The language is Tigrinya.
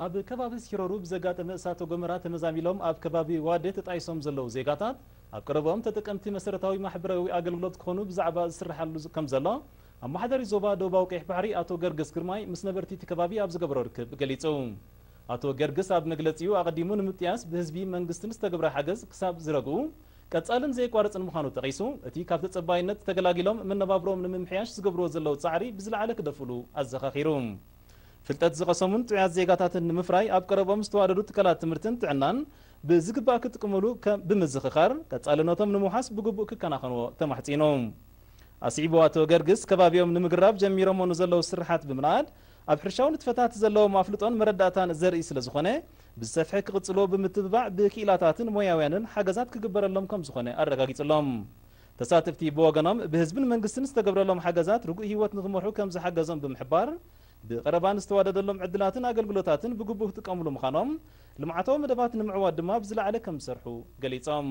ኣብ ከባቢ ሲሮሩ ብዘጋጠመ እሳተ ጎመራ ተመዛሚሎም ኣብ ከባቢ ዋዴ ተጣይሶም ዘለዉ ዜጋታት ኣብ ቀረብኦም ተጠቀምቲ መሰረታዊ ማሕበራዊ ኣገልግሎት ክኾኑ ብዛዕባ ዝስርሓሉ ከም ዘሎ ኣመሓዳሪ ዞባ ደቡባዊ ቀይሕ ባሕሪ ኣቶ ገርግስ ግርማይ ምስ ነበርቲ እቲ ከባቢ ኣብ ዝገበሮ ርክብ ገሊጹ። ኣቶ ገርግስ ኣብ መግለጺኡ ኣቐዲሙ ንምጥያስ ብህዝቢ መንግስትን ዝተገብረ ሓገዝ ክሳብ ዝረግኡ ቀጻልን ዘየቋርጽን ምዃኑ ጠቒሱ፣ እቲ ካብ ተጸባይነት ተገላጊሎም መነባብሮኦም ንምምሕያሽ ዝገብርዎ ዘለዉ ጻዕሪ ብዝለዓለ ክደፍእሉ ኣዘኻኺሩ። ፍልጠት ዝቐሰሙን ጥዑያት ዜጋታትን ንምፍራይ ኣብ ቀረብኦም ዝተዋደዱ ትካላት ትምህርትን ጥዕናን ብዝግባእ ክጥቀሙሉ ከም ብምዝኽኻር ቀጻልነቶም ንምውሓስ ብግቡእ ክከናኸንዎ ተማሕጺኑ። ኣስዒቡ ኣቶ ገርግስ ከባቢኦም ንምግራብ ጀሚሮሞ ንዘለዉ ስርሓት ብምንኣድ ኣብ ሕርሻዊ ንጥፈታት ዘለዎም ኣፍልጦን መረዳእታን ዘርኢ ስለ ዝኾነ ብዝሰፍሐ ክቕጽሎ ብምትብባዕ ብክኢላታትን ሞያውያንን ሓገዛት ክግበረሎም ከም ዝኾነ ኣረጋጊጹሎም። ተሳተፍቲ ብወገኖም ብህዝብን መንግስትን ዝተገብረሎም ሓገዛት ርጉእ ህይወት ንክመርሑ ከም ዝሓገዞም ብምሕባር ብቐረባ ንዝተዋደደሎም ዕድላትን ኣገልግሎታትን ብግቡእ ክጥቀምሉ ምዃኖም ልምዓታዊ መደባት ንምዕዋት ድማ ብዝለዓለ ከም ዝሰርሑ ገሊጾም።